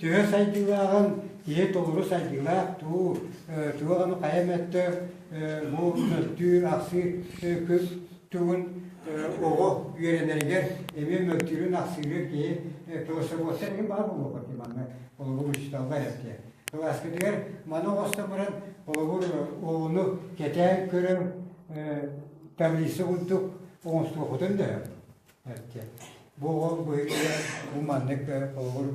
Төһө сайдыылааҕын киһи толору сайдыылаах дуу, туох эмэ хайа эмэ өттө бу мөлтүүр, ахсыыр күн тугун оҕо үөрэнэригэр эмиэ мөлтүүрүн ахсыыры киһи философия эҥин баар буолуохха дии манна холобур учууталлар эттиэ. Кылааскытыгар маны оҥостон баран холобур оҕону кэтээн көрөн таблица курдук оҥостуоххутун да сөп. Бу оҕо быһыыга бу маннык холобур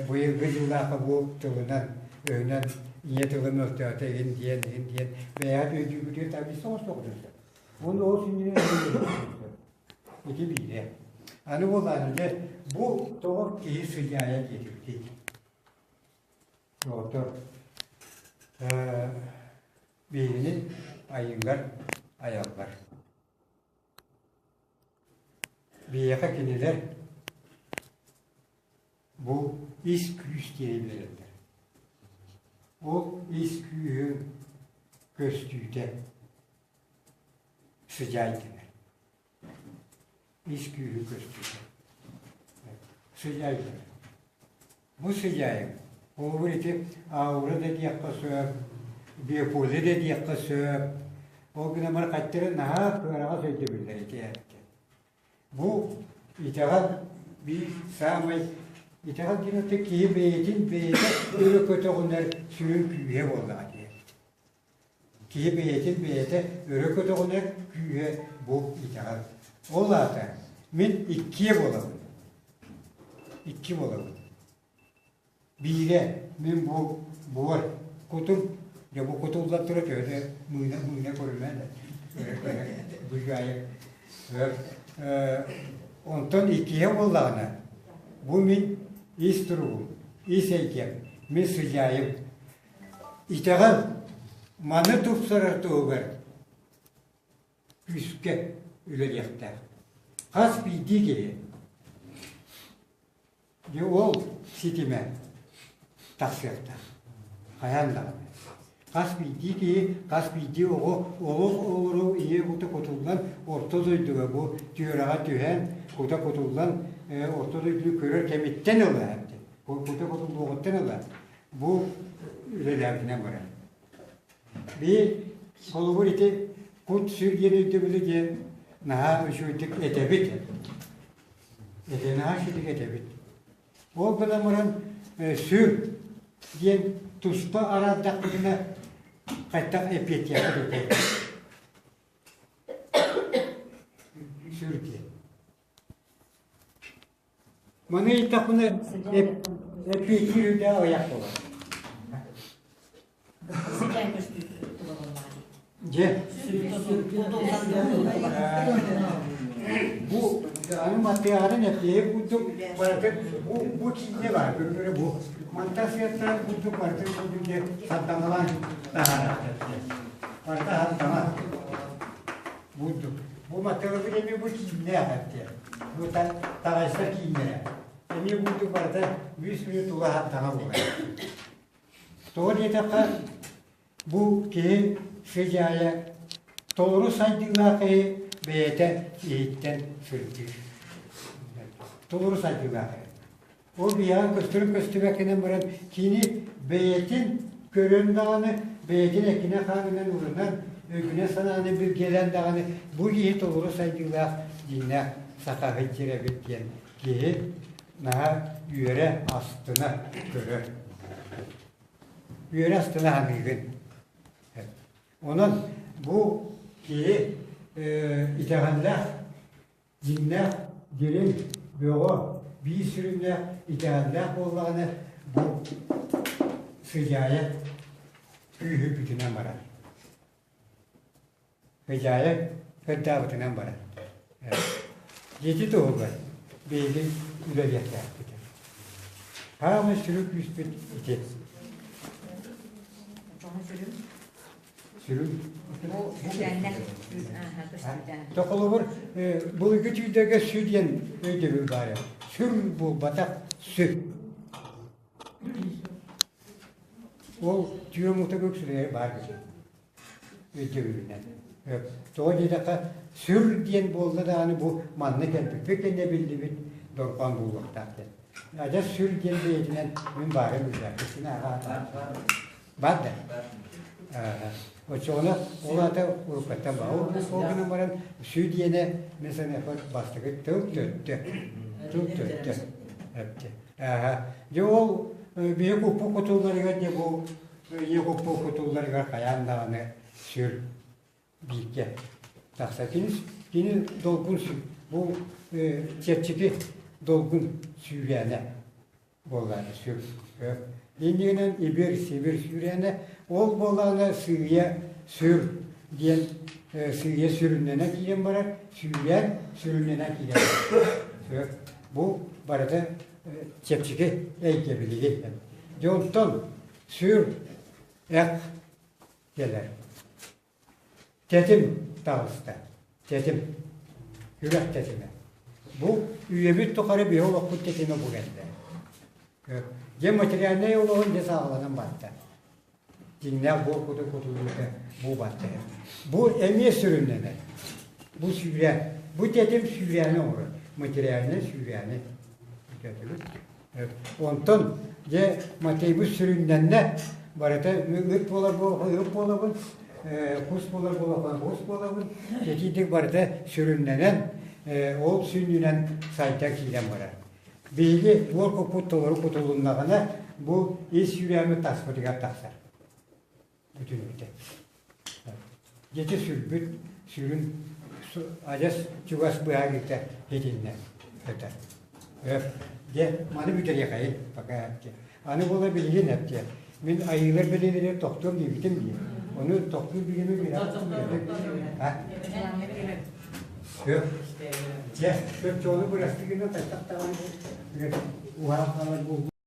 быйылгы дьыллаахха бу тылынан өһүнэн ийэ тылын мөлтөөтө игин диэн игин диэн бэйэҕит өйдүүгүтүгэр таблица оҥостуоххутун сөп. Уонна ол сүнньүнэн ити биирэ. Аны буоллаҕына дьэ бу тоҕо киһи сыдьаайа диэтибитий? Доҕоттор, биһигини айыылар айаллар. Биһиэхэ кинилэр бу ис күүс диэни биэрэллэр. Ол ис күүһүн көстүүтэ сыдьаай дэнэр. Ис күүһү көстүүтэ. Сыдьаай дэнэр. Бу сыдьаайым, холобур ити аура да диэххэ сөп, биополе да диэххэ сөп. Ол гынан баран хаттары наһаа кыараҕас өйдөбүллэр ити эттэ. Бу итэҕэл биир саамай итэҕэл диэн өттө киһи бэйэтин бэйэтэ өрө көтөҕүнэр сүрүн күүһэ буоллаҕа дии. Киһи бэйэтин бэйэтэ өрө көтөҕүнэр күүһэ бу итэҕэл. Ол аата мин иккиэ буолабын. Икки буолабын. Биирэ мин бу буор кутум, дьэ бу кутуллан тура төһө да мыына мыына көрүмэн быгаайы. Онтон иккиһэ буоллаҕына, бу мин ис туругум, ис эйгэм, мин сыдьаайым. Итэҕэл маны тупсарар туһугар күүскэ үлэлиэхтээх. Хас биирдии киһи дьэ ол ситимэ тахсыахтаах. Хайаан даҕаны. Хас биирдии киһи, хас биирдии оҕо олох олору ийэ кута кутуллан орто дойдуга бу түөрэҕэ түһэн кута кутуллан орто дойдуну көрөр кэмиттэн ыла кута кутуллуоҕуттан ыла Бу үлэлээбитинэн барар. Биир холобур ити кут-сүр диэн өйдөбүлү диэн наһаа үчүгэйдик этэбит. Этэ наһаа үчүгэйдик этэбит. Ол гынан баран сүр диэн туспа араардахпытына хайдах эппиэттиэххэ этэй? Сүр диэн. Маны ыйыттахпына эппиэттиир үрдэ аҕыйах буолар. Дьэ, бу аны маттыаҕатын эппиэһи курдук барытын бу бу киинэ баар көрүҥүрэ бу мантан сыаттаан курдук барытын курдук дьэ сардаҥалаан таһаарар барыта сардаҥа Бурдук. Бу матырыгын эмиэ бу кииннээх этэ. Бу таҕайсар кииннэрэ. Эмиэ бурдук барыта үс күнү тула хаттаҕа буолар. Тоҕо диэтэххэ, бу киһи сыдьаайа толору сайдыылаах киһи бэйэтэ иһиттэн сырдыыр. Толору сайдыылаах киһи. Ол биһиэхэ көстөрүн көстүбэккинэн баран кини бэйэтин көрөн даҕаны, бэйэтин эккинэ-хаанынан ылынан, өйгүнэн-санааны билгэлээн даҕаны бу киһи толору сайдыылаах дьиҥнээх сахаһыт сир эбит диэн киһи наһаа үөрэ астына көрөр. Үөрэ астына саныыгын. Онон бу киһи итэҕэллээх Дьиҥнээх, дириҥ, бөҕө, биир сүрүннээх, итэҕэллээх буоллаҕына, бу сыдьаайа күүһүрбүтүнэн барар. Сыдьаайа кырдаабытынан барар. Дьиэти туһугар биһиги үлэлиэхтээхпит. Хаамай сүрүн күүспүт ити. Сүрүн Холобур, былыргы түүрдэргэ сү диэн өйдөбүл баара. Сүр буолбатах сү. Ол түүр омуктар үксүлэрэ баар өйдөбүлүнэн. Тоҕо диэтэххэ, сүр диэн буолла даҕаны бу манна кэлбиппит кэннэ биллибит дорҕоон буолуохтаах диэн. Адьас сүр диэн бэйэтинэн мин баарым билэр. Кини аҕа Бар да. Оччоҕуна ол аата уруккаттан баар. Ол ол гынан баран сү диэнэ мин саныахпар бастакы тыл төттө. Тыл төттө. Эптэ. Ааха. Дьэ ол биһи куппу кутулларыгар дьэ бу ийэ куппу кутулларыгар хайаан даҕаны сүр бииргэ тахсар. Кини, кини долгун бу чэпчэки долгун сүүрээнэ буоллаҕына сүр. Иннигинэн ибир сибир сүүрээнэ ол буоллаҕына сыыйа сүр диэн сыыйа сүрүннэнэ киирэн барар, сүүрээн сүрүннэнэ киирэн барар. Бу барыта чэпчэки эйгэ билигин. Дьэ онтон сүр эх кэлэр. Тэтим таҕыста. Тэтим. Күрэх тэтимэ. Бу үйэбит тухары биһи олохпут тэтимэ бу кэллэ. Дьэ материальнай олоҕун дьэ сааҕыланан барда. Дьиҥнээх буор куту кутулуута бу барда. Бу эмиэ сүрүннэнэр. Бу сүүрээн. Бу тэтим сүүрээни оҥорор. Материальнай сүүрээни. Онтон дьэ Матейбыт сүрүннэннэ, барыта ыт буолар ыт буолабын, кус буолар буолабын, кус буолабын, итиитик барыта сүрүннэнэн, ол сүнньүнэн сайда киирэн барар. Биһиги буор куппут толору кутулуннаҕына, бу ис сүрээммит таспытыгар тахсар. Бүтүннүүтэ. Дьэти сүрбүт сүрүн адьас чугас быһаарыыта итиннэ этэр. Дьэ, маны бүтэриэхэйин пока эптиэ. Аны буола билигин эптиэ. Мин айыылар бэлиэлэригэр тохтуом диэбитим дии. Ону тохтуур билими билэр. А? Дьэ, чону бырастыгынан тайтах даҕаны уһаан хаалар буолбут.